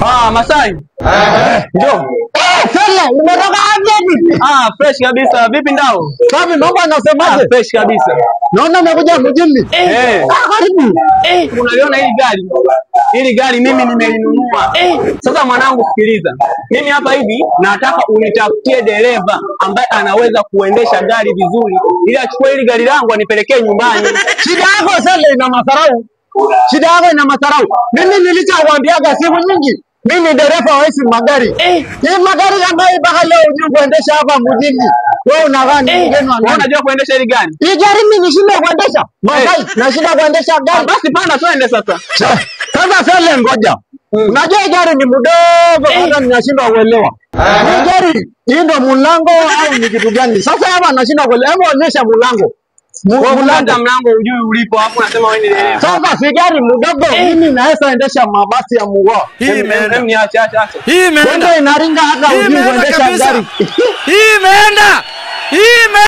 Ah, Masai. Njoo. Sele, umetoka wapi? Ah, fresh kabisa. Vipi ndao? Safi, mambo Ah, anasemaje? fresh kabisa. Naona umekuja mjini. Eh. Ah, karibu. Unaliona hili gari? Hili gari mimi nimelinunua. Sasa mwanangu, sikiliza. Mimi hapa hivi nataka unitafutie dereva ambaye anaweza kuendesha gari vizuri ili achukue hili gari langu anipelekee nyumbani. Shida yako Sele ina madharau. Shida yako ina madharau. Mimi nilichakwambiaga siku nyingi, mimi ni dereva wa hizi magari. Hii magari ambayo mpaka leo hujui kuendesha hapa mjini. Wewe unadhani mgeni wa Wewe nani? unajua kuendesha hili gari? Hii gari mimi nishinda kuendesha. Masai, nashinda kuendesha Ah, gari. basi panda twende sasa. Sasa Sele, ngoja. Unajua hii gari ni mdogo, hata ninashindwa kuelewa. Hii gari hii ndo mlango au ni kitu gani? Sasa hapa nashindwa kuelewa. Hebu onyesha mlango. Wewe Mlango. hata mlango hujui ulipo, hapo unasema wewe ni dereva. Sasa si gari mdogo, mimi naweza endesha mabasi ya mgoa. Hii imeenda. Em, niache, acha, acha. Hii imeenda. Kwenda inaringa hata Hii hujui imeenda kuendesha kabisa. gari. Hii imeenda. Hii imeenda.